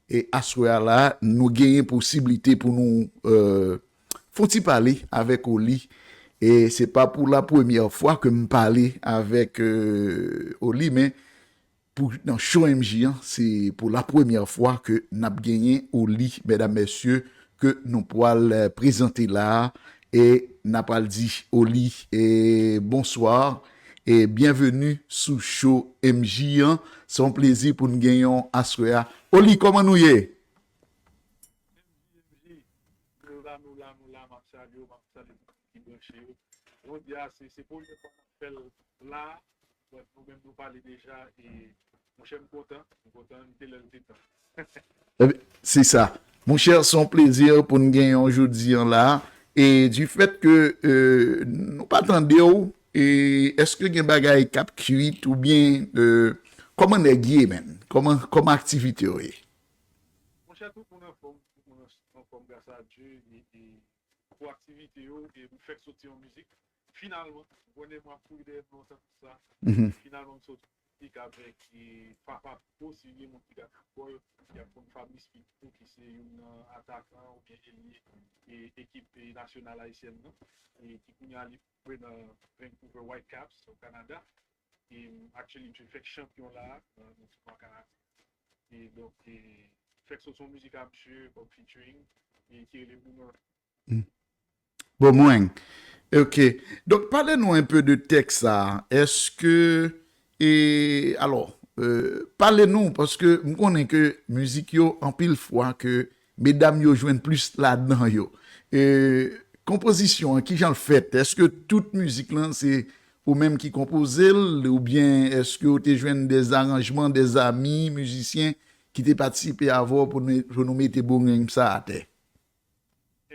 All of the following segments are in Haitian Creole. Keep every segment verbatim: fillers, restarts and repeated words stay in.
E aswè a la, nou genyen posiblite pou nou, euh, fè yon ti pale avèk Oli. E se pa pou la premyè fwa ke m pale avèk, euh, Oli, men pou, nan show M J an, se pou la premyè fwa ke n ap genyen Oli, medam, mesye, ke nou pwal, euh, prezante la a. E n ap pral di Oli, e bonswa, e byenveni sou show M J an. Se yon plezi pou n genyen w aswè a. Oli, kòman nou ye? M J, M J, nou la, nou la, nou la, m ap salye w, m ap salye tout moun ki branche yo. Jodi a, se, se premye fwa m ap fè l la, but nou menm nou pale deja, e monchè, m kontan, m kontan, m te lè l te tan. Ebyen, se sa. Monchè, se yon plezi pou n genyen w jodi an la. E du fait ke, euh, nou pa tande w, e èske gen bagay k ap kwit oubyen, euh, kòman nèg ye, menn? Kòman, kòman aktivite yo ye? Monchè, tout moun anfòm, tout moun anfòm, gras a Dye, e, e pou aktivite yo, e m fèk soti yon mizik. Finalman, ou konnen m ap kouri dèyè m lontan pou sa. Mhm. Finalman, m soti mizik avèk, e, Fafako, si gen moun ki gade foutbòl, y ap konn Fabrice Pitbull, ki se youn nan atakan oubyen elye, e, ekip, e, nasyonal ayisyèn nan, e, ki kounye a li jwe nan Vancouver Whitecaps, o Kanada. E, actually, misye fèk chanpyon la, nan, nan tounwa Kanadyen. E donk, e, fèk sot son mizik a misye, kòm featuring, e ki rele Boomerang. Mm. Boomerang. Ok. Donk, pale nou un peu de tèks sa. Èske, e, alò, euh, pale nou, paske m konnen ke mizik yo, anpil fwa, ke medam yo jwenn plis ladan yo. E, konpozisyon an, kijan l fèt? Èske tout mizik lan, se ou menm ki konpoze l, oubyen èske w te jwenn de aranjman, de zami, mizisyen ki te patisipe avè w pou nou, pou nou mete Boomerang sa atè?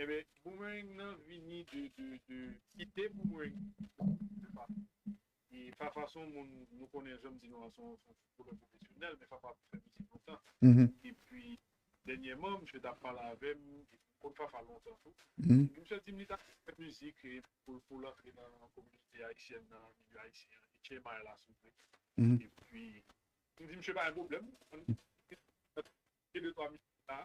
Ebyen, Boomerang nan vini de, de, de ide Boomerang. E Fafa se yon moun, nou konnen, jan m di nou an, se yon, se yon foutbolè pwofesyonèl, men Fafa ap fè mizik lontan. Mhm. Epi, dènyèman, misye t ap pale avè m, epi m konn Fafa lontan tou. Mhm. Epi misye di m li ta fè mizik, e, pou, pou l antre nan kominote ayisyèn nan, milye ayisyen an, H M I la, si w vle. Mhm. Epi, m di misye pa gen pwoblèm. Gen de twa mizik la.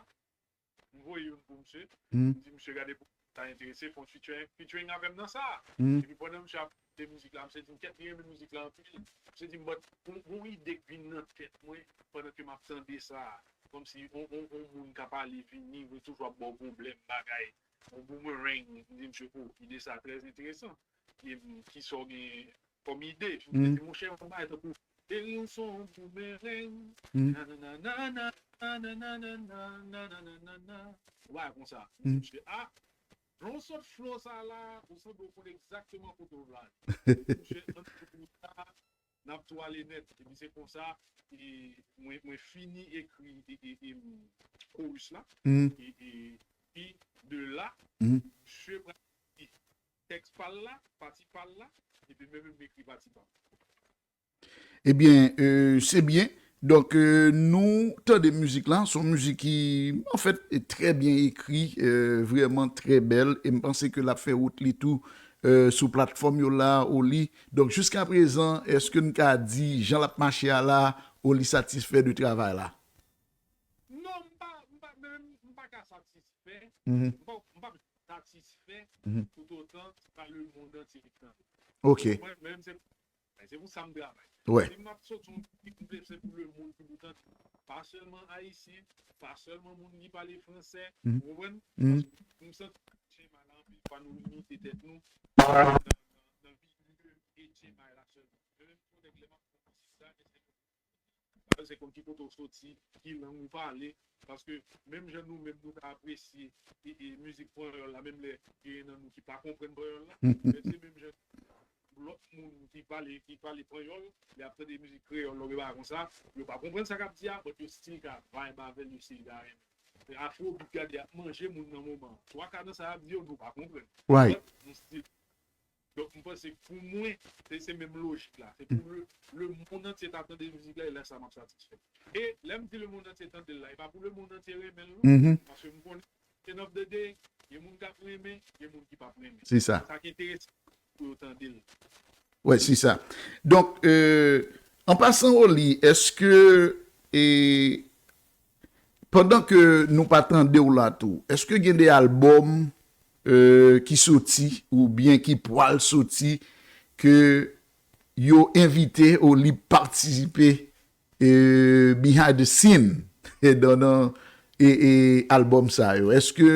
M voye youn pou misye. M di misye gade pou sa enterese, fè yon featuring, featuring avè m nan sa. Epi pandan misye ap de mizik la, misye di m kèt li renmen mizik la anpil. Misye di m, but, gon, gon ide k vin nan tèt mwen pandan ke m ap tande sa. Kòmsi on, on, on moun ka pale vini, vle toujou ap ba w pwoblèm, bagay. On Boomerang. M di misye, oh, ide sa trè enteresan. E, m, kisa w gen kòm ide? M te di, monchè, yon bagay tankou, Deri, ou se yon boomerang. Nananana, nananana, nananana. Ou pa konsa. M di misye, a, jan w sot flow sa la, ou sanble w konn egzakteman kote w vle ale. Misye, ann fè pou sa, n ap tou ale nèt. Epi se konsa, e, mwen, mwen fini ekri, e, e, e, chorus la. E, e, epi de la, misye pral ekri tèks pa l la, pati pa l la, epi mwen menm m ekri pati pa m. Ebyen, euh, se byen. Donk, euh, nou tande mizik la, se yon mizik ki, anfèt, e trè byen ekri, euh, vrèman trè bèl, e m panse ke l ap fè wout li tou, euh, sou platfòm yo la, Oli. Donk, jiskaprezan, èske n ka di, jan l ap mache a la, Oli satisfè de travay la? Non, m pa, m pa, menm, m pa ka satisfè. M pa, m pa satisfè toutotan se pa lemonn antye ki tande. Ok. Mwen menm, se, se pou sa m travay. Si m ap soti yon mizik, m vle se pou lemonn ki pou tande. Pa sèlman Ayisyen, pa sèlman moun ki pale fransè, ou konprann? Paske m santi H M I la, anpil fwa nou limite tèt nou nan, nan, nan milye H M I la sèlman. Mwen menm, tou nèg, lè m ap fè mizik sa, se Sa vle di se konn ki kote w soti, ki lang ou pale, paske menm jan nou menm nou ka apresye e, e mizik panyòl la, menm lè genyen nan nou ki pa konprann panyòl la, men se menm jan lòt moun ki pale, ki pale panyòl, lè y ap tande mizik kreyòl la oubyen bagay konsa, yo pa konprann sa k ap di a, but yo still ka vibe avè l, yo still ka renmen. Afrobeat, gade, y ap manje moun nan moman an. Twa ka nan sa y ap di yo, nou pa konprann. But nou still Donk, m panse pou mwen, se, se menm lojik la. Se pou le, lemonn antye ta tande mizik la, e lè sa a m ap satisfè. E lè m di lemonn antye tande l la, e pa pou lemonn antye renmen l, non. Paske m konnen, end of the day, gen moun k ap renmen, gen moun ki p ap renmen. Se sa. Sa k enterese pou yo tande l. Wè, se sa. Donk, euh, an pasan, Oli, èske, e, pandan ke nou pa tande w la tou, èske gen de albòm, euh, ki soti oubyen ki pwal soti ke yo envite ou li patisipe, euh, behind the scene dan, dan, e, e albòm sa yo? Èske,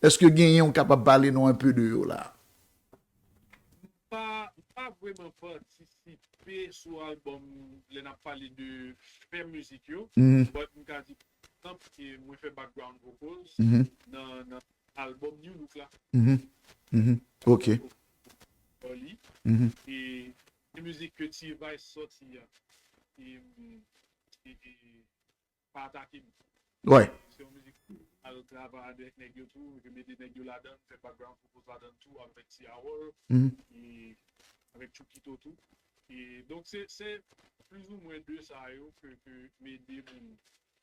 èske genyen ou kapab pale nou enpe de yo la? Pa, pa vreman patisipe sou albòm lè n ap pale de fè mizik yo, Mhm. but m ka di, pa egzanp, ke mwen fè background vocals Mhm. nan, nan albòm New Look la. Mhm. Mhm. Ok. Early. Mhm. E, e mizik ke T-Vice sòti a. E, e, e, pa atake m. Ouais. Se yon mizik al travay avèk nèg yo tou, ke mete nèg yo ladan, fè background vocals ladan tou, avèk T R L, Mhm. e avèk Chukito tou. E donk se, se plizoumwen de sa yo ke, ke m ede moun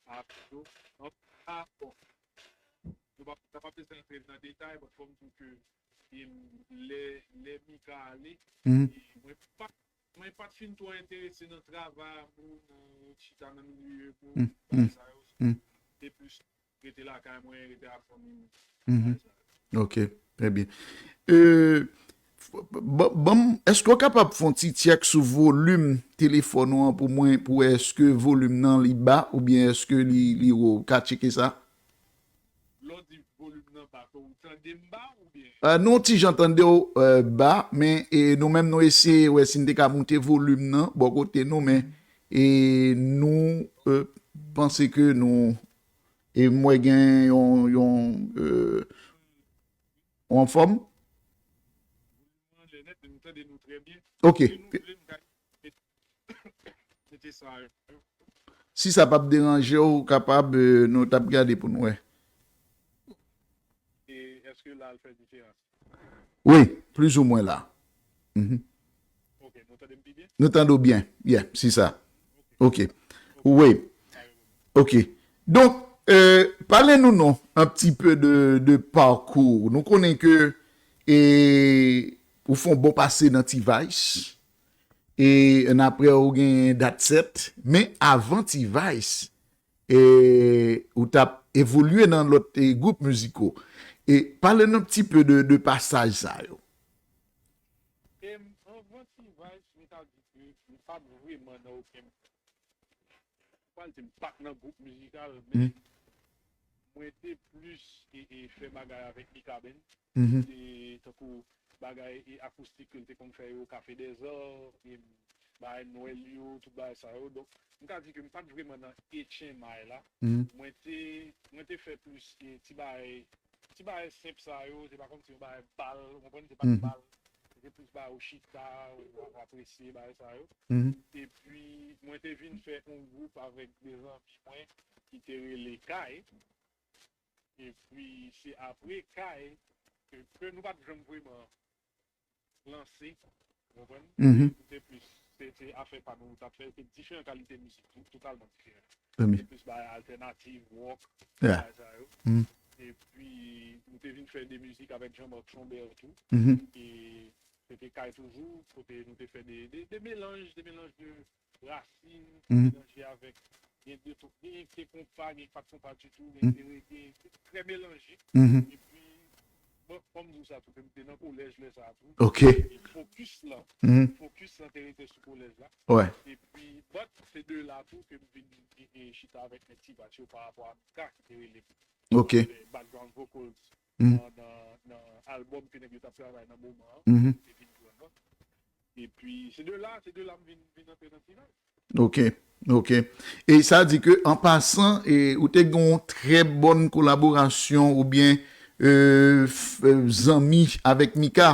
a tou. An, a, bon. Nou pa, nou pa bezwen antre nan detay, but fò m di w ke, e, lè, lè Mika ale, Mhm. e mwen pa, mwen pa t fin twò enterese nan travay a moun, nan chita nan milye pou Mm, bagay mm, sa yo. mm. Se plis rete lakay mwen, rete ak fanmi m. Mhm. Bagay sa yo. Ok, trè byen. Euh, f- ban ban m, èske w kapab fè yon ti tchèk sou volim telefòn ou an pou mwen, pou wè èske volim nan li ba oubyen èske li, li wo? Ou ka tcheke sa? Lè w di volim nan ba, ke w tande m ba oubyen? Euh, nou ti jan tande w, euh, ba, men e, nou menm nou eseye wè si n te ka moute volim nan bò kote nou, men e, nou euh, panse ke nou, e m wè gen yon, yon, euh, ou anfòm? Manje nèt, nou tande nou trè byen. Ok. Si nou vle, m ka mete sa yo. Si sa p ap deranje w, kapab, euh, nou t ap gade pou n wè. E èske la l fè diferans? Wi, plizoumwen la. Mhm. Ok, nou tande m pi byen? Nou tande w byen. Yeah, si sa. Ok. Wi. Ok. Donk, euh, pale nou non, un petit peu de, de parcours. Nou konnen ke e, ou fè yon bon pase nan T-Vice. E ann apre ou gen Dat Sèt. Men avan T-Vice, e, ou t ap evolye nan lòt e, gwoup miziko. E pale nou un petit peu de, de pasaj sa yo. E anvan T-Vice, m ta di ke m pa t vreman nan okenn, m pa t nan gwoup mizikal, men mwen te plis e, e fè bagay avèk Mika Band. E tankou bagay e akoustik ke l te konn fè yo, Café des Arts, e bagay Nwèl yo, tout bagay sa yo. Donk, m ka di ke m pa t vreman nan H M I la. Mwen te, mwen te fè plis e ti bagay, ti bagay senp sa yo, se pa kòmsi yon bagay bal, ou konprann, se pa t bal. Se te plis bagay ou chita, ou, ou apresye bagay sa yo. Epi, mwen te vin fè yon gwoup avèk de zanmi mwen ki te rele Kay. Epi, se apre Kay ke, ke nou pa t janm vreman lanse, ou konprann? Nou te plis, se, se afè pa nou, nou t ap fè, se diferan kalite mizik, tou, totalman diferan. Se plis bagay altènatif, wòk, bagay sa yo. Epi, nou te vin fè de mizik avèk Jean-Marc Chombert tou. E se te Kay toujou, kote nou te fè de, de, de melanj, de melanj de rasin, melanje avèk, gen de tou, gen, gen konpa, gen pa t konpa ditou, gen de rege, se trè melanje. Epi, bon, fò m di w sa tou, ke m te nan kolèj lè sa a tou. Ok. E fokis lan, fokis lan te rete sou kolèj la. Wè. Epi, but, se de la tou ke m vin, e, e, chita avèk nèg T-Vice yo pa rapò a Mika ki te rele m. Ok. Fè background vocals nan, nan, nan albòm ke nèg yo t ap travay nan moman an. Te vin jwenn mwen. Epi, se de la, se de la m vin, vin antre nan T-Vice. Ok, ok. E sa di ke, an pasan, e, ou te gen yon trè bòn kolaborasyon oubyen, e, f- e, zanmi avèk Mika?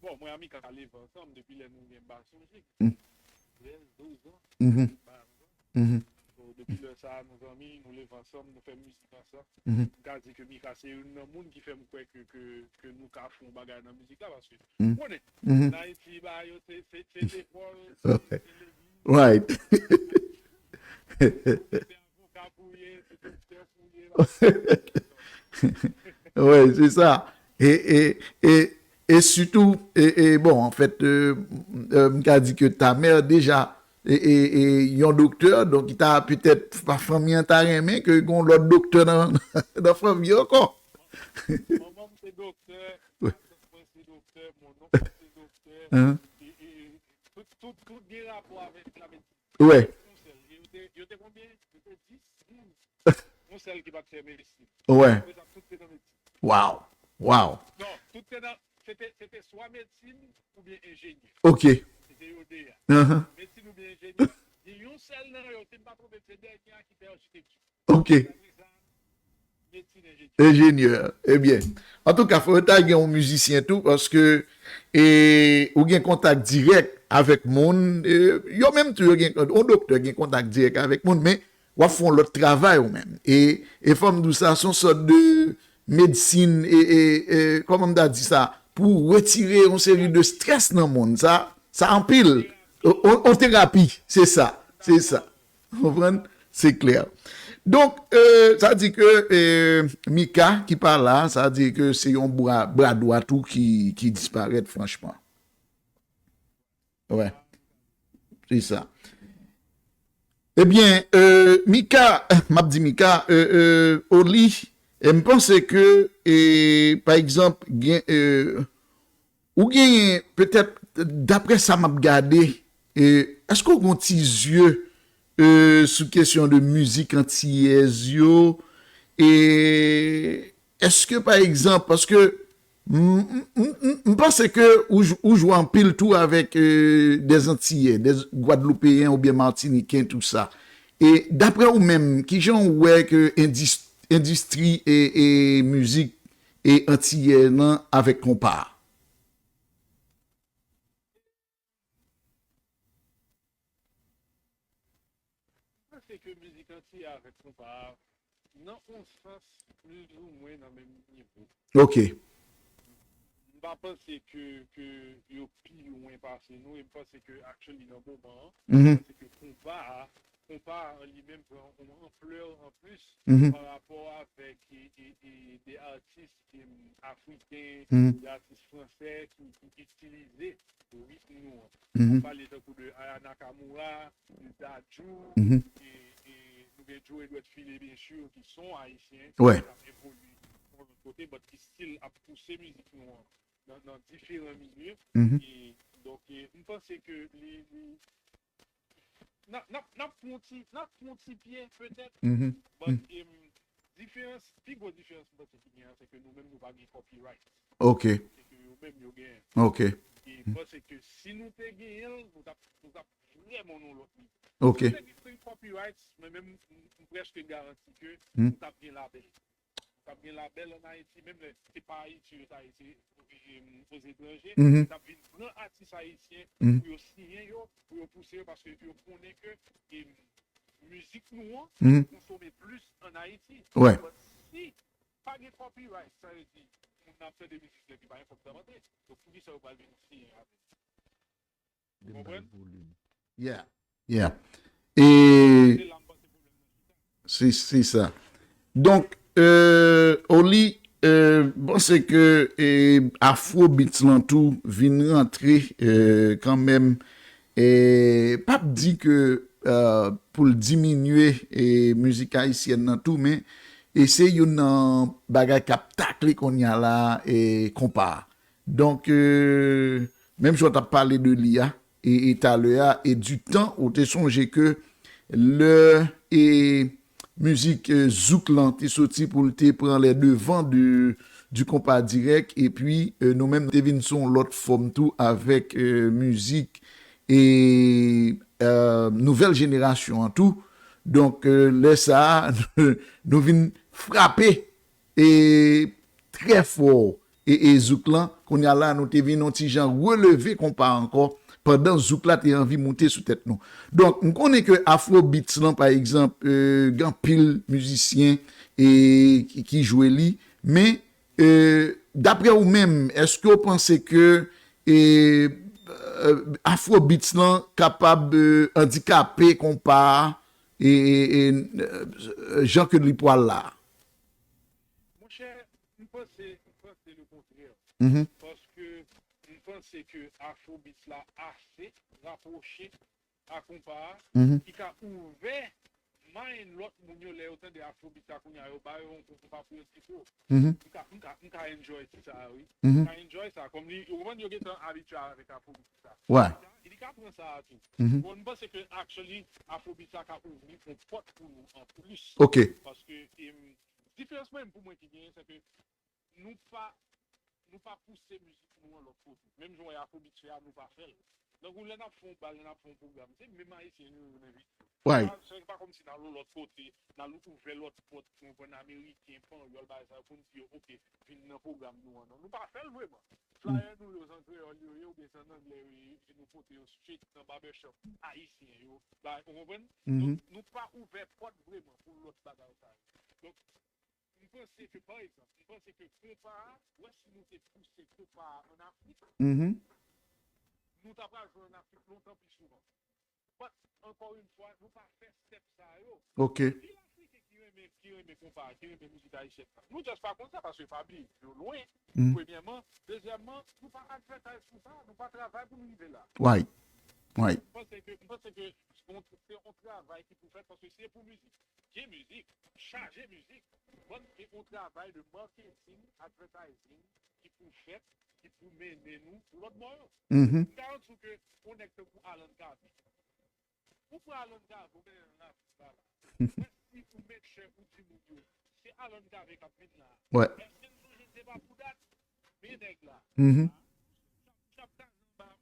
Bon, mwen ak Mika leve ansanm depi lè nou gen, m pa sonje. Trèz, douz an. Mhm. Ba, nou zanmi. Mhm. So, depi lè sa a, nou zanmi, nou leve ansanm, nou fè mizik ansanm. M ka di ke Mika se youn nan moun ki fè m kwè ke, ke, ke nou ka fè yon bagay nan mizik la, paske, ou konnen, nan Ayiti, bagay yo, se, se, se lekòl, se, se legliz, Right. se avoka pou ye, se doktè pou ye, Wi, se sa. E, e, e, e sitou, e, e, bon, anfèt, e, e, m ka di ke ta mè deja, e, e, e yon doktè, donk li ta petèt, pa fanmi an ta renmen ke gen yon lòt doktè nan, nan fanmi an ankò. Manman m se doktè, matant mwen se doktè, mon onk se doktè, e, e, tout, tout, tout gen rapò avèk lamedsin. Wè. Yon sèl. Yo te, yo te konbyen? Yo te dis moun. Yon sèl ki pa t fè medsin. Wè. Apre sa, tout te nan medsin. Waw. Waw. Non, tout te nan, se te, se te swa medsin oubyen enjenyè. Ok. Se te yo de a. Medsin oubyen enjenyè. Gen yon sèl nan yo, si m pa twonpe m, se dènye a ki fè achitekti. Ok. Apre sa, medsin, enjenyè. Enjenyè. Ebyen. Antouka, fò yo ta gen yon mizisyen tou, paske, e, ou gen kontak dirèk avèk moun. E, yo menm tou, yo gen, yon doktè gen kontak dirèk avèk moun, men w ap fè yon lòt travay ou menm. E, e fò m di w sa, se yon sòt de medsin, e, e, e, kòman m ta di sa, pou retire yon seri de strès nan moun. Sa, sa anpil. O, o, o terapi, se sa, se sa. Ou konprann? Se klè. Donk, e, sa di ke, e, Mika ki pa la, sa di ke se yon bra, bra dwat ou ki, ki disparèt, franchman. Wè. Se sa. Ebyen, e, Mika, m ap di Mika, e, e, Oli, e m panse ke, e, pa egzanp, gen, e, ou genyen, petèt, daprè sa m ap gade, e, èske w gen yon ti zye, e, sou kesyon de mizik antiyèz yo? E èske, pa egzanp, paske m, m, m, m, m panse ke ou, j- ou jwe anpil tou avèk, e, des Antiyè, des Gwadloupeyen oubyen Matiniken, tou sa. E daprè ou menm, kijan ou wè ke endis- endistri e, e mizik e antiyè nan avèk konpa a? Panse ke mizik antiyè avèk konpa a, nan yon sans, plizoumwen nan menm nivo. Ok. M pa panse ke, ke yo pi lwen pase nou, e m panse ke, actually, nan moman an, m panse ke konpa a, konpa a an li menm pran yon anplè an plis pa rapò avèk e, e, e, de atis, e, afriken, de atis fransè ki, ki itilize ritm nou an. M ap pale tankou de Aya Nakamura, de Dadju, e, e nou gen Joe Edward Philé, byen si, ki se yon ayisyen, ki ap evolye yon lòt kote, but ki still ap pouse mizik nou an nan, nan diferan milye. E, donk, e, m panse ke li, li, n ap, n ap, n ap pran yon ti, n ap pran yon ti pye, petèt, but, em, diferans, pi gwo diferans m panse ki gen an, se ke nou menm nou pa gen copyright. Ok. Se ke yo menm yo genyen. Ok. E m panse ke si nou te genyen l, nou t ap, nou t ap vrèman nan yon lòt nivo. Ok. Si nou te gen copyright, mwen menm, m, m prèske garanti ke nou t ap gen labèl. T ap gen labèl ann Ayiti, menm lè se pa Ayiti yo ta ye, se, e, e, ozetranje, t ap vin pran atis ayisyen pou yo siyen yo, pou yo pouse yo, paske yo konnen ke, e, mizik nou an konsome plis ann Ayiti. But si pa gen copyright, sa vle di, moun nan ap tande mizik la epi pa gen kòb k ap antre. Donk, poukisa yo pral vin siyen avè l? Ou konprann? Yeah, yeah. E se, se sa. Donk, e, Oli, e, m panse ke, e, Afrobeats lan tou vin rantre, e, kanmenm, e, p ap di ke, e, pou l diminye, e, mizik ayisyèn nan tou, men, e, se youn nan bagay k ap takle kounye a la, e, konpa a. Donk, e, menm jan w t ap pale de li a, e, e talè a, e di tan, ou te sonje ke lè, e, mizik, e, zouk lan te soti pou l te pran les devants de, du konpa dirèk, epi, e, nou menm te vin sou yon lòt fòm tou avèk, e, mizik, e, e, nouvèl jenerasyon an tou. Donk, e, lè sa a, nou vin frape e trè fò, e, e zouk lan, kounye a la, nou te vin yon ti jan releve konpa ankò, pandan zouk la te anvi moute sou tèt nou. Donk, m konnen ke Afrobeats lan, pa egzanp, e, gen anpil mizisyen, e, ki, ki jwe li, men, e, daprè ou menm, èske w panse ke, e, e, Afrobeats lan kapab, e, andikape konpa a, e, e, e, e, jan ke li pral la? Monchè, m panse, m panse le kontrè. Paske m panse ke Afrobeats la ase rapwoche a konpa a, mhm, ki ka ouvè mind lòt moun yo lè yo tande afrobeat sa kounye a, yo ba yo yon konpa pou yo di, "Oh, mhm, m ka, m ka, m ka enjoy ti sa a, wi." Mhm. M ka enjoy sa. Kòm li, yo konprann yo gentan abitye avèk afrobeat sa. Wè. Li ka, li ka pran sa a tou. Mhm. Bon, m panse ke, actually, afrobeat sa ka ouvri yon pòt pou nou an plis. Ok. Paske, em, diferans mwen, pou mwen ki genyen, se ke nou pa, nou pa pouse mizik nou an lòt kote. Menm jan w wè afrobeat fè a, nou pa fè l. Donk, lè n ap fè yon bal, lè n ap fè yon pwogram, se menm Ayisyen yo, yo n envite. Right. Se pa, se pa kòmsi n al yon lòt kote, n al ouvè lòt pòt, nou pran Ameriken, Panyòl, bagay sa yo, pou n di yo, "Ok, vin nan pwogram nou an." Non, nou pa fè l vrèman. Flyer nou yo, se an kreyòl yo ye, oubyen se an anglè yo ye, epi nou pote yo straight nan barbershop ayisyen yo. Ba, ou konprann? Mhm. Donk, nou pa ouvè pòt vrèman pou lòt bagay sa yo. Donk, m panse ke, pa egzanp, m panse ke konpa a, wè si nou te pouse konpa a ann Afrik, mhm, nou ta pral jwe ann Afrik lontan pi souvan. But, ankò yon fwa, nou pa fè step sa yo. Ok. Anpil Afriken ki renmen, ki renmen konpa, ki renmen mizik ayisyèn nan. Nou just pa konn sa, paske pa bliye, yo lwen, mhm, premyèman. Dezyèmman, nou pa advertise pou sa, nou pa travay pou nou rive la. Right. Right. M panse ke, m panse ke se yon, se yon travay ki pou fèt, paske se pou mizik. Gen mizik, chaje mizik, but gen yon travay de marketing, advertising, ki pou fèt, ki pou mennen nou pou lòt bò yo. Mhm. M garanti w ke yon nèg tankou Alan Cavé, ou pran Alan Cavé, ou mennen l nan Afrik la, la. Mwen, si ou make sure ou di moun yo, se Alan Cavé k ap vin la. Wè. Èske n sonje se pa pou dat, men nèg la. Mhm. Chap, chap, chap,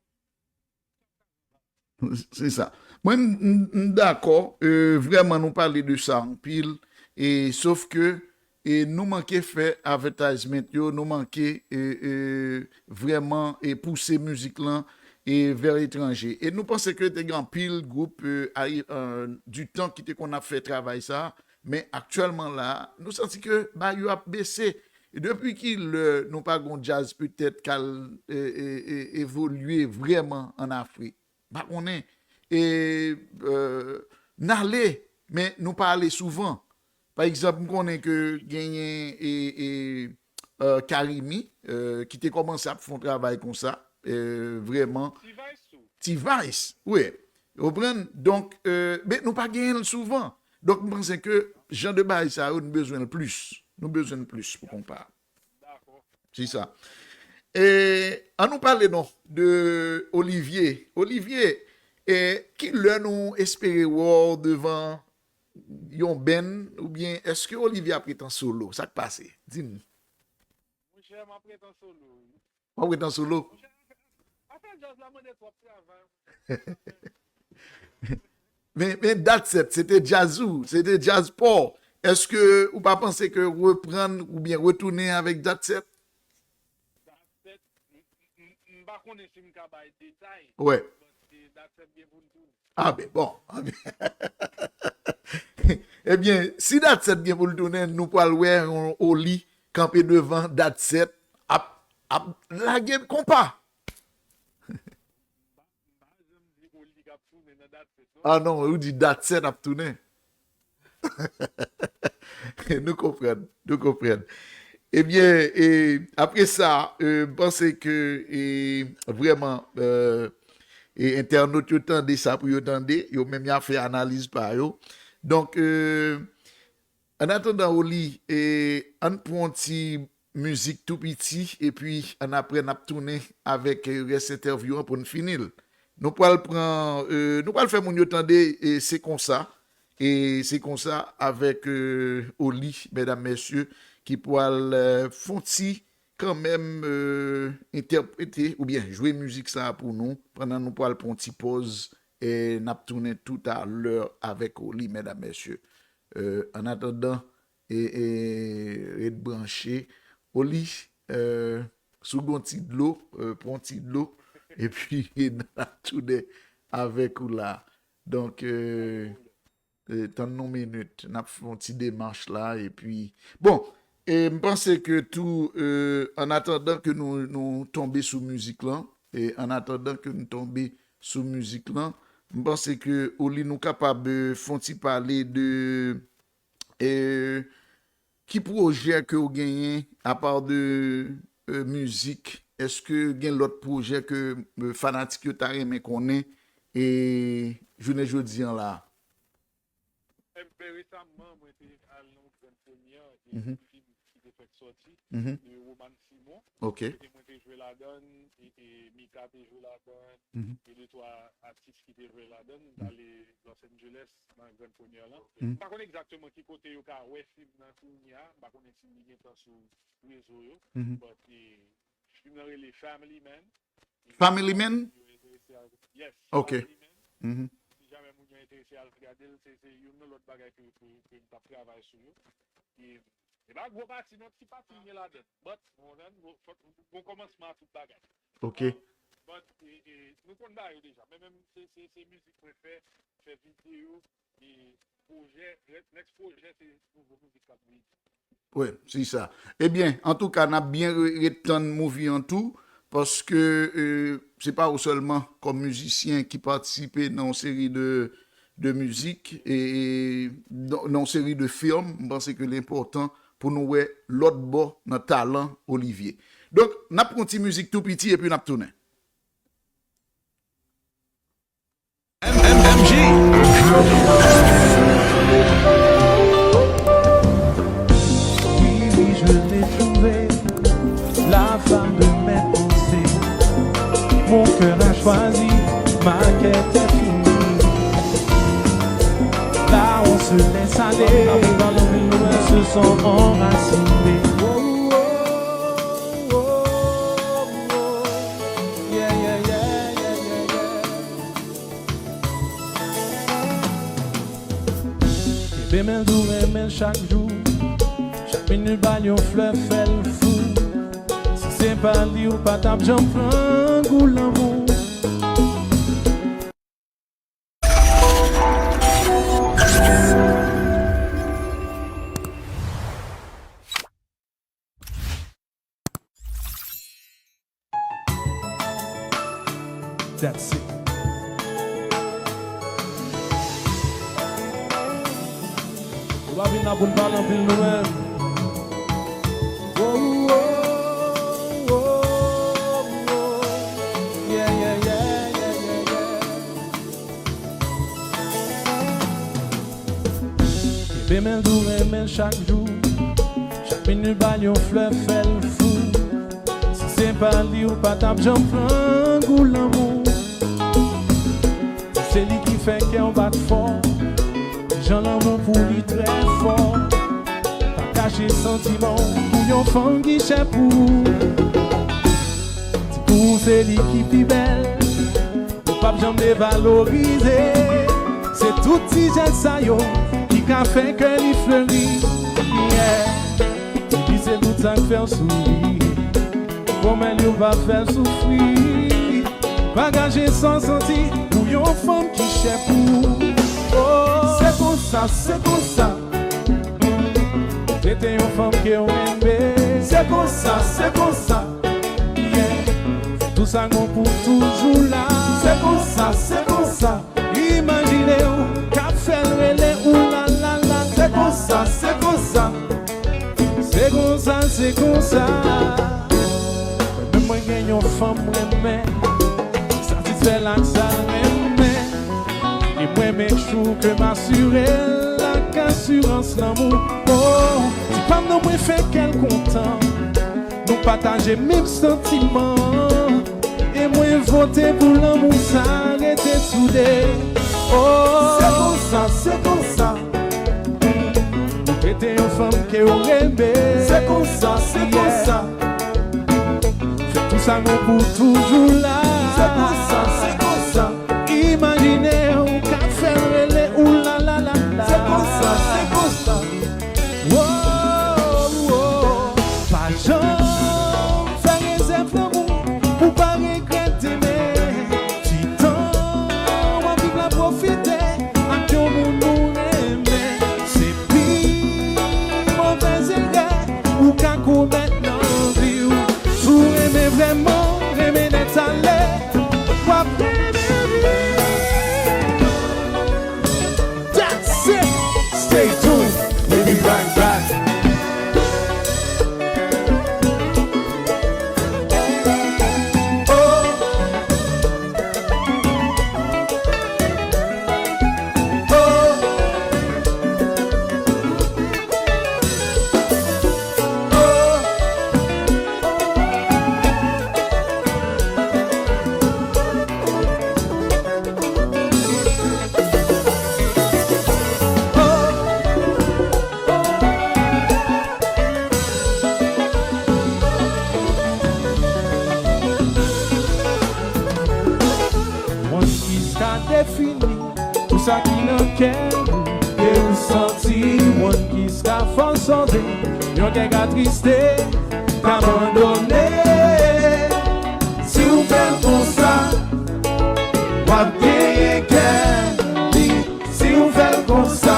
Se sa. Mwen, m, m, m dakò. E, vrèman, nou pale de sa anpil. E, sof ke, e, nou manke fè advertisement yo, nou manke, e, e, vrèman, e, pouse mizik lan, e, vè etranje. E nou panse ke te gen anpil gwoup, e, ayi-, e, di tan ki te konn ap fè travay sa, men aktyèlman la, nou santi ke bagay yo ap bese. E depi ki lè nou pa gon djaz petèt k al, e, e, e, evolye vrèman ann Afrik? M pa konnen. E, e, n ale, men nou pa ale souvan. Pa egzanp, m konnen ke genyen, e, e, e, Carimi, e, ki te kòmanse ap fè yon travay konsa, e, vrèman. T-Vice tou. T-Vice, wi. Ou konprann? Donk, e, men nou pa genyen l souvan. Donk, m panse ke jan de bagay sa yo, nou bezwen l plis. Nou bezwen l plis pou konpa. Dakò. Se sa. E, ann nou pale non de Olivier. Olivier, e, ki lè nou espere wè w devan yon band, oubyen èske Olivier ap ret an solo? Sa k pase? Di m. Monchè, m ap ret an solo, wi. W ap ret an solo? Monchè, afè, afè djaz la mande twòp travay. Men, men Dat Sèt, se te djaz ou, se te djaz pa w. Èske ou pa panse ke reprann oubyen retounen avèk Dat Sèt? Dat Sèt, m, m, m, m pa konnen si m ka bay detay. Wè. But, eh, Dat Sèt gen pou l tounen. Ah, ben, bon. Ah, ben. Ebyen, si Dat Sèt gen pou l tounen, nou pral wè yon Oli kanpe devan Dat Sèt ap, ap lage konpa. M pa, m pa janm di Oli k ap tounen nan Dat Sèt, non. Ah non, ou di Dat Sèt ap tounen. Nou konprann, nou konprann. Ebyen, e, apre sa, e, m panse ke, e, vrèman, e, e, entènot yo tande sa pou yo tande, yo menm y a fè analiz pa yo. Donk, e, an atandan, Oli, e, ann pran yon ti mizik tou piti, epi annapre n ap tounen avèk, e, rès entèvyou an pou n fini l. Nou pral pran, e, nou pral fè moun yo tande, e, se konsa, e se konsa avèk, e, Oli, medam, mesye, ki pral, e, fè yon ti kanmenm, e, entèprete oubyen jwe mizik sa a pou nou, pandan nou pral pran yon ti pòz, e n ap tounen toutalè avèk Oli, medam, mesye. E, an atandan, e, e, ret branche. Oli, e, si w gen yon ti dlo, e, pran yon ti dlo, epi n ap tounen avèk ou la. Donk, e, e, tann nou minit, n ap fè yon ti demach la, epi, bon, e, m panse ke tou, e, an atandan ke nou, nou tonbe sou mizik lan, e, an atandan ke nou tonbe sou mizik lan, m panse ke Oli nou kapab, e, fè yon ti pale de, e, ki pwojè ke w genyen apa de, e, mizik? Èske gen lòt pwojè ke, e, fanatik yo ta renmen konnen, e jounen jodi an la? Enben, resaman, mwen te al nan yon grann premyè de yon fim ki te fèk sòti, de Roman Simon. Kote mwen te jwe ladan, e, e Mika te jwe ladan, e de twa atis ki te jwe ladan. M t ale Los Angeles nan grann premyè lan. M pa konn egzakteman ki kote yo ka wè fim nan kounye a. M pa konnen si li gentan sou rezo yo. But, e, fim nan rele Family Man. Family Man? Yo enterese al, yes, Family Man. Si jamè moun yo enterese al gade l, se, se youn nan lòt bagay ke, ke, ke m t ap travay sou yo. E, e pa gwo pati non, ti pati m gen ladan. But, ou konprann, gon, fòk, gon kòmansman a tout bagay. But, e, e, nou konn ba yo deja. Men menm se, se, se mizik mwen fè, fè videyo, e pwojè, next pwojè se nouvo mizik k ap vini. Wi, se sa. Ebyen, antouka, n ap byen re-, ret tann movie an tou, paske, e, se pa ou sèlman kòm mizisyen ki patisipe nan yon seri de, de mizik, e, e nan, nan yon seri de fim, m panse ke li enpòtan pou nou wè lòt bò nan talan Olivier. Donk, n ap pran ti mizik tou piti epi n ap tounen. M M M G. Oui, oui, je l'ai trouvée, la femme de mes pensées. Mon cœur a choisi, ma quête est finie. Là, on se laisse aller, se sont enracinés. Kenbe men l dou, renmen l chak jou. Chak minit ba l yon flè, fè l fou. Si se pa li, ou pa t ap janm pran gou lanmou. That's it. Nou pa vin la pou n pale anpil nou menm. Oh, oh, oh, oh. Yeah, yeah, yeah. Kenbe men l dou, renmen l chak jou. Chak minit ba l yon flè, fè l fou. Si se pa li, ou pa t ap janm pran gou lanmou. Se li ki fè kè w bat fò. Jan lanmou pou li trè fò. Pa kache santiman w pou yon fanm ki chè pou ou. Di pou ou se li ki pi bèl. Ou p ap janm devalorize. Se tout ti jès sa yo ki ka fè kè li fleri. Yeah. Epi se tout sa k fè w souri. Pwomèt li w p ap fè l soufri. Pa gaje sa w santi pou yon fanm ki chè pou ou. Oh. Se konsa, se konsa. Rete yon fanm ke w renmen. Se konsa, se konsa. Yeah. Fè tou sa gon pou toujou la. Se konsa, se konsa. Imajine w k ap fè l rele ou la la la. Se konsa, se konsa. Se konsa, se konsa. Mwen menm mwen gen yon fanm mwen renmen. Satisfè l ak sa l renmen. E mwen make sure ke m asire l ak asirans lanmou. Oh, ti pa m nan mwen fè kè l kontan. Nou pataje menm santiman. E mwen vote pou lanmou sa rete soude. Oh. Se konsa, se konsa. Rete yon fanm ke w renmen. Se konsa, se konsa. Fè tou sa nou pou toujou la. Se konsa, se konsa. Imajine w k ap fè l rele ou la la la la. Se konsa, se konsa. Wo, wo. Pa janm fè rezèv lanmou pou pa regrèt demen. Ti tan w ap viv la, pwofite ak yon moun ou renmen. Se pi move erè ou ka komèt nan vi w. Si w renmen vrèman, renmen nèt ale, w ap renmen. That's it! Stay Fò w sove, yon kè k atriste, k abandone. Si w fè l konsa, w ap genyen kè li. Si w fè l konsa,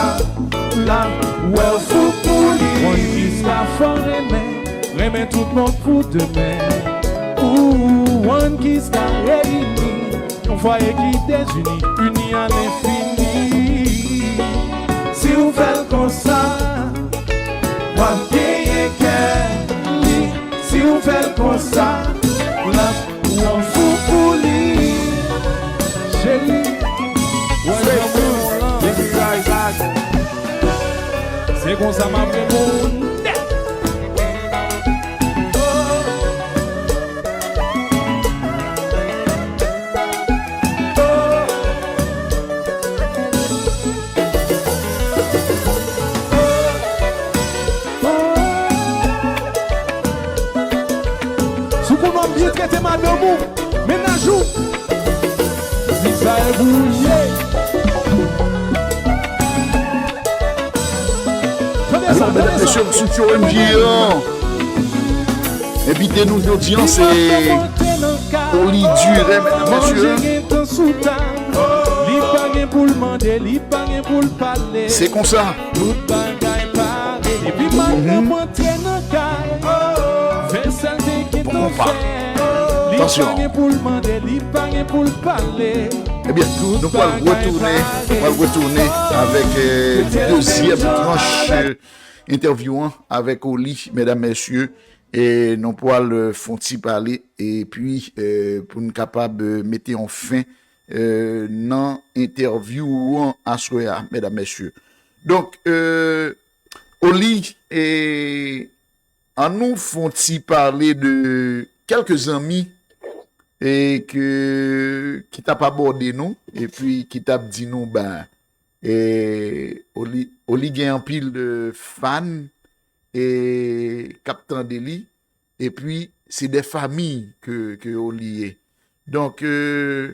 l ap wè w fou pou li. One Kiss ka fè w renmen, renmen tout moun pou demen. Ou One Kiss ka reyini yon fwaye ki dezini, ini a lenfini. Si w fè l konsa, w ap genyen kè li. Si w fè l konsa, l ap ou an fou pou li. Cheri, wè jan mwen on lan. Se konsa m ap renmen w nèt. Si w konn w ap byen trete madanm ou, mennaj ou, Misael Bouye. Tande sa, tande sa. Mesye, m sou T O M G an. Envite nou jodi an, se Oli Duré, medam, mesye. Li pa gen pou l mande, li pa gen pou l pale. Se konsa. Tout bagay pare. Epi madanm antre nan kay. Fè sa l te gentan fè. Li pa gen pou l mande, li pa gen pou l pale. Ebyen, nou pral retounen, nou pral retounen avèk, euh, dezyèm tranch, euh, entèvyou an avèk Oli, medam, mesye. E nou pral, euh, fè yon ti pale, epi, euh, pou n kapab, euh, mete yon fen, euh, nan entèvyou an aswè a, medam, mesye. Donk, euh, Oli, e, ann nou fè yon ti pale de kèlke zanmi, e, ke, ki t ap abòde nou, epi ki t ap di nou, ben, e, Oli, Oli gen anpil de fan, e, k ap tande li, epi se de fanmi ke, ke Oli ye. Donk, euh,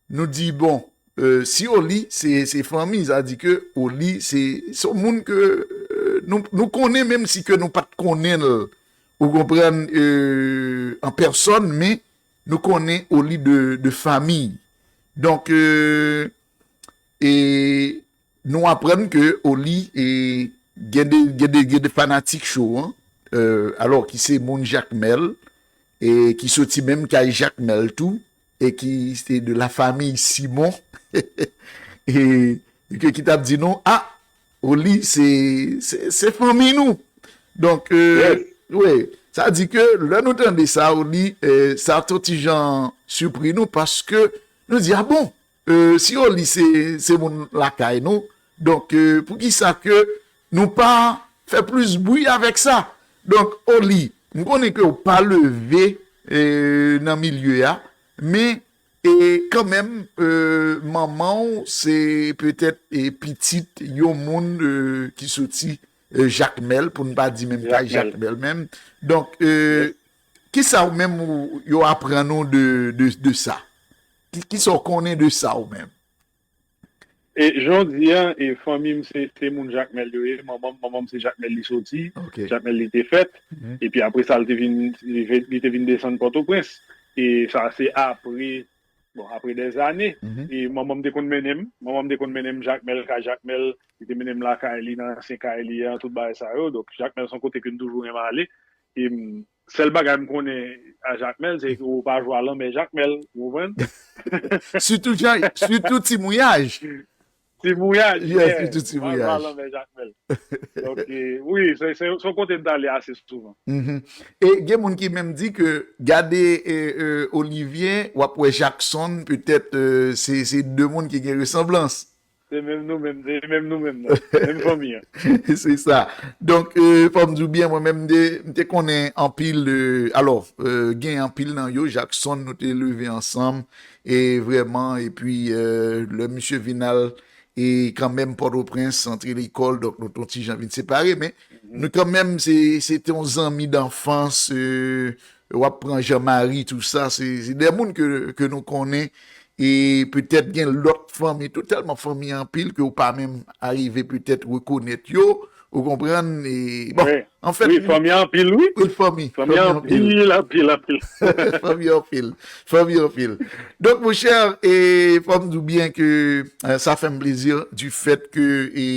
nou di, bon, euh, si Oli se, se fanmi, sa di ke Oli se, se yon moun ke, euh, nou, nou konnen, menm si ke nou pa t konnen l, ou konprann, euh, an pèsòn, men nou konnen Oli de, de fanmi. Donk, euh, e nou aprann ke Oli, e, gen de, gen de, gen de fanatik show an, euh, alò ki se moun Jakmèl, e ki soti menm kay Jakmèl tou, e ki se de la famille Simon, e, e ke ki t ap di nou, a, Oli se, se, se fanmi nou. Donk, euh, wi, sa di ke lè nou tande sa, Oli, euh, sa t on ti jan sipri nou, paske nou di, a bon, euh, si Oli se, se moun lakay nou, donk, euh, poukisa ke nou pa fè plis bri avèk sa? Donk, Oli, m konnen ke w pa leve, euh, nan milye a, men, e kanmenm, euh, manman w se petèt, e, pitit yon moun, euh, ki soti, euh, Jakmèl, pou n pa di menm kay Jakmèl menm. Donk, euh, kisa ou menm ou, yo aprann ou de, de, de sa? Ki, kisa w konnen de sa ou menm? E jan w di a, e fanmi m se, se moun Jakmèl yo ye. Manman m, manman m se Jakmèl li soti, Jakmèl li te fèt. Epi apre sa, li te vin, li ve-, li te vin desann Pòtoprens. E sa se apre, bon, apre dèzane. E manman m te konn mennen m, manman m te konn mennen m Jakmèl, kay Jakmèl, li te mennen m lakay li, nan ansyen kay li a, tout bagay sa yo. Donk, Jakmèl se yon kote ke m toujou renmen ale. E m, sèl bagay m konnen a Jakmèl, se ou pa jwe a lanmè Jakmèl, ou konprann? Sitou Jan-, sitou Ti Mouyaj. Ti Mouyaj, yeah, sitou Ti Mouyaj. Ou pa jwe a lanmè Jakmèl. Donk, e, wi, se, se, se yon kote m t ale ase souvan. E gen moun ki menm di ke gade, e, e, Olivier, w ap wè Jackson, petèt, e, se, se de moun ki gen resanblans. Se menm nou menm, se menm nou menm nan. Menm fanmi an. Se sa. Donk, e, fò m di w byen, mwen menm, m te, m te konnen anpil, e, alò, e, gen anpil nan yo, Jackson, nou te leve ansanm, e vrèman, epi, e, lè misye vin al, e kanmenm Pòtoprens, antre lekòl, donk nou t on ti jan vin separe, men nou kanmenm, se, se te yon zanmi danfans, e, w ap pran Jean-Marie, tou sa, se, se de moun ke, ke nou konnen, e petèt gen lòt fanmi tou, tèlman fanmi anpil ke w pa menm arive petèt rekonèt yo, Ou konprann? E, bon, wi, anfèt, wi, fanmi anpil, wi. Wi, fanmi. Fanmi anpil, anpil, anpil, anpil. Fanmi anpil. Fanmi anpil. Donk, monchè, e, fò m di w byen ke, e, sa fè m plezi du fait ke, e,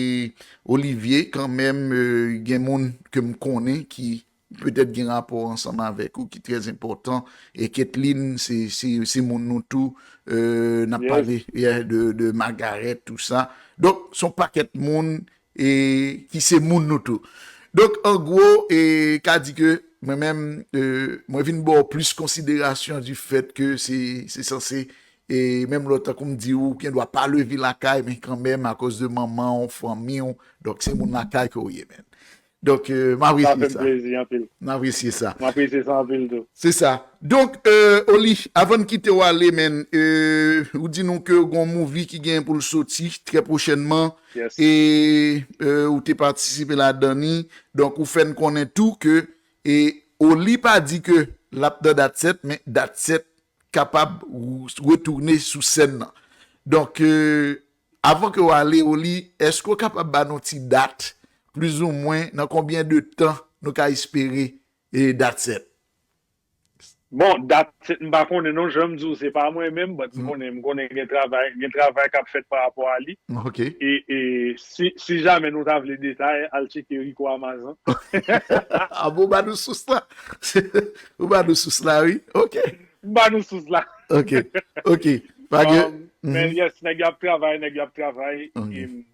Olivier, kanmenm, e, gen moun ke m konnen ki petèt gen rapò ansanm avèk ou ki trè enpòtan. E Ketlin, se, se, se moun nou tou. E, n ap pale, yeah, de, de Magarèt, tou sa. Donk, se yon pakèt moun, e, ki se moun nou tou. Donk, an gwo, e, ka di ke mwen menm, e, mwen vin ba w plis konsiderasyon du fait ke se, se sanse, e, menm lè tankou m di w, ou gen dwa pa leve lakay, men kanmenm, akoz de manman w, fanmi w, donk se moun lakay ke w ye, menn. Donk, e, m apresye sa. Sa fè m plezi anpil. M apresye sa. M apresye sa anpil tou. Se sa. Donk, e, Oli, avan n kite w ale, menn, e, ou di nou ke gon movie ki gen pou l soti trè pwochènman. Yes. E, e, ou te patisipe ladan li. Donk, ou fè n konnen tou ke, e, Oli pa di ke l ap nan Dat sèt, men Dat sèt kapab ou retounen sou sèn nan. Donk, e, avan ke w ale, Oli, èske w kapab ba nou ti dat, plizoumwen, nan konbyen de tan nou ka espere, e, Dat sèt? Bon, Dat sèt, m pa konnen non, jan m di w, se pa mwen menm, but m konnen, m konnen gen travay, gen travay k ap fèt pa rapò a li. Ok. E, e si, si jamè nou ta vle detay, al tcheke Rico Amazan. A bon, ba nou sous la. Ou ba nou sous la, wi. Ok. M ba nou sous la. Ok, ok. Pa gen. Um, men yes, nèg y ap travay, nèg y ap travay. Ok. E,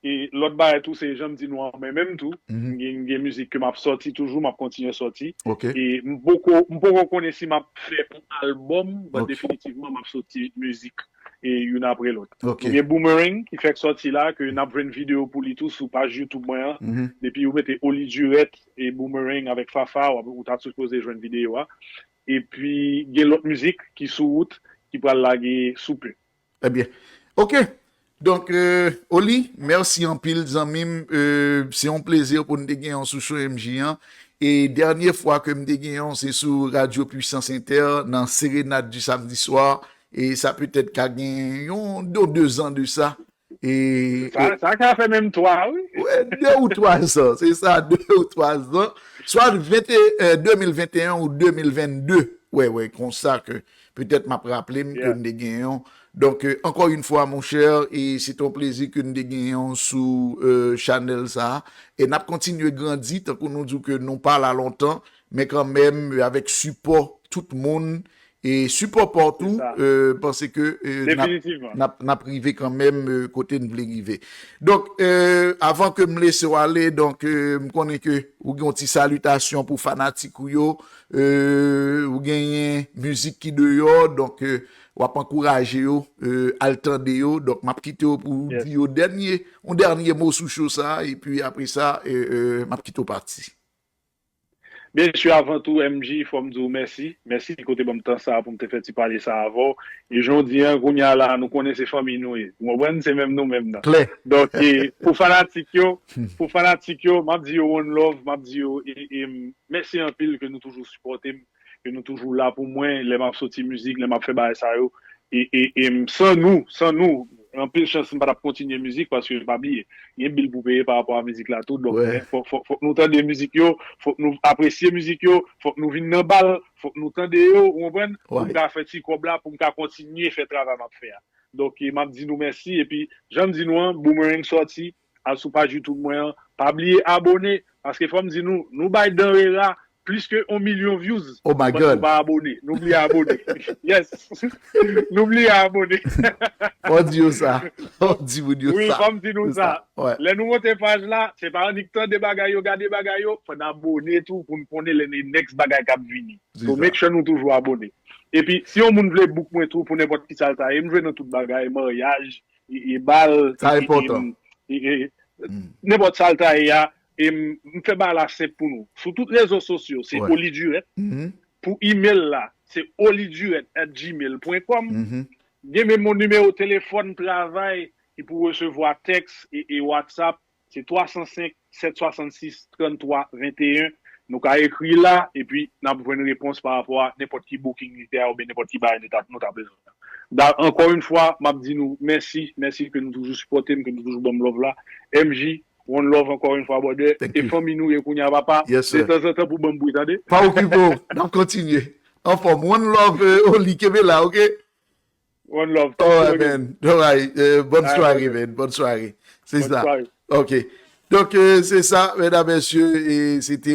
e lòt bagay tou, se jan m di nou an, mwen menm tou, m gen, m gen mizik ke m ap sòti toujou, m ap kontinye sòti. Ok. E m poko, m poko konnen si m ap fè yon albòm, but definitivman, m ap sòti mizik e youn apre lòt. Ok. Nou gen Boomerang ki fèk sòti la, ke n ap jwenn videyo pou li tou sou paj YouTube mwen an. Depi ou mete Oli Durèt e Boomerang avèk Fafa, w ap, ou ta sipoze jwenn videyo a. Epi gen lòt mizik ki sou wout, ki pral lage sou pe. Trè byen. Ok. Donk, e, Oli, mèsi anpil, zanmi m. E, se yon plezi pou n te genyen w sou show M J an. E dènye fwa ke m te genyen w, se sou Radio Puissance Inter, nan Serenade du Samedi Soir. E sa petèt ka gen yon, yon de zan de sa. E, sa, e sa ka fè menm twa, wi. Wi, de ou twa zan, se sa, de ou twa zan. Swa vent, e, de mil venteyen ou de mil vennde. Wi, wi, konsa ke petèt m ap raple m ke n te genyen yon. Donk, e, ankò yon fwa, monchè, e se te yon plezi ke n te genyen yon sou, e, chanèl sa a. E n ap kontinye grandi, tankou nou di w ke nou pa la lontan, men kanmenm, e, avèk sipò tout moun, e sipò pa w tou, e, panse ke, e, n ap, n ap, n ap rive kanmenm, e, kote n vle rive. Donk, e, avan ke m lese w ale, donk, e, m konnen ke ou gen yon ti salitasyon pou fanatik ou yo, e, ou genyen mizik ki deyò, donk, e, w ap ankouraje yo, e, al tande yo. Donk, m ap kite w pou w di yo dènye, yon dènye mo sou show sa a, epi apre sa, e, e, m ap kite w pati. Byen si, avan tou, M J, fò m di w mèsi. Mèsi kote ban m tan sa a pou m te fè ti pale sa a avè w. E jan w di an, kounye a la, nou konnen se fanmi nou ye. Ou konprann? Se menm nou menm nan. Klè. Donk, e, pou fanatik yo, pou fanatik yo, m ap di yo one love, m ap di yo, e, e, m, mèsi anpil ke nou toujou sipòte m, ke nou toujou la pou mwen, lè m ap soti mizik, lè m ap fè bagay sa yo. E, e, e, m, san nou, san nou, anpil chans m pa t ap kontinye mizik, paske pa bliye, gen bil pou peye pa rapò a mizik la tou. Donk, men, fòk, fòk, fòk nou tande mizik yo, fòk nou apresye mizik yo, fòk nou vin nan bal, fòk nou tande yo, ou konprann? Pou m ka fè ti kòb la, pou m ka kontinye fè travay m ap fè a. Donk, e, m ap di nou mèsi, epi, jan m di nou an, Boomerang sòti, al sou paj YouTube mwen an, pa bliye abòne, paske fò m di nou, nou bay Dan Rera plis ke yon milyon views. Oh my God. But nou pa abòne. Nou bliye abòne. Yes. Nou bliye abòne. Fò di yo sa. Fò di moun yo sa. Wi, fò m di nou sa. Lè nou monte paj la, se pa annik tande bagay yo, gade bagay yo, fò n abòne tou pou n konnen lè next bagay k ap vini. So, make sure nou toujou abòne. Epi, si yon moun vle book mwen tou pou nenpòt ki sa l ta ye, m jwe nan tout bagay, maryaj, e, e bal, sa e, e, enpòtan. E, e, nenpòt sa l ta ye a, e m, m fè bagay la senp pou nou. Sou tout rezo sosyo, se Oli Durèt. Pou email la, se oliduret at gmail point com. Gen menm yon nimewo telefòn travay ki pou resevwa tèks e, e WhatsApp, se twa san senk, sèt swasann sis, tranntwa venteyen. Nou ka ekri la, epi n ap jwenn repons pa rapò a nenpòt ki booking li te a, oubyen nenpòt ki bagay nou ta, nou ta bezwen. Da, ankò yon fwa, m ap di nou mèsi, mèsi ke nou toujou sipòte m, ke nou toujou ban m love la. M J, One love encore une fois, brother. Thank E you. Fanmi nou ye kounye a, papa. Yes, sir. Detanzantan pou ban m bri, tande. Pa okipe w, n ap kontinye. Anfòm, one love, euh, Oli, kenbe la, ok? One love. Alright, man. Alright. Euh, bonne Alright, soirée, brother. Man. Bonne soirée. C'est Bonne ça. Soirée. Ok. Donc, euh, c'est ça, mesdames, messieurs. Et c'était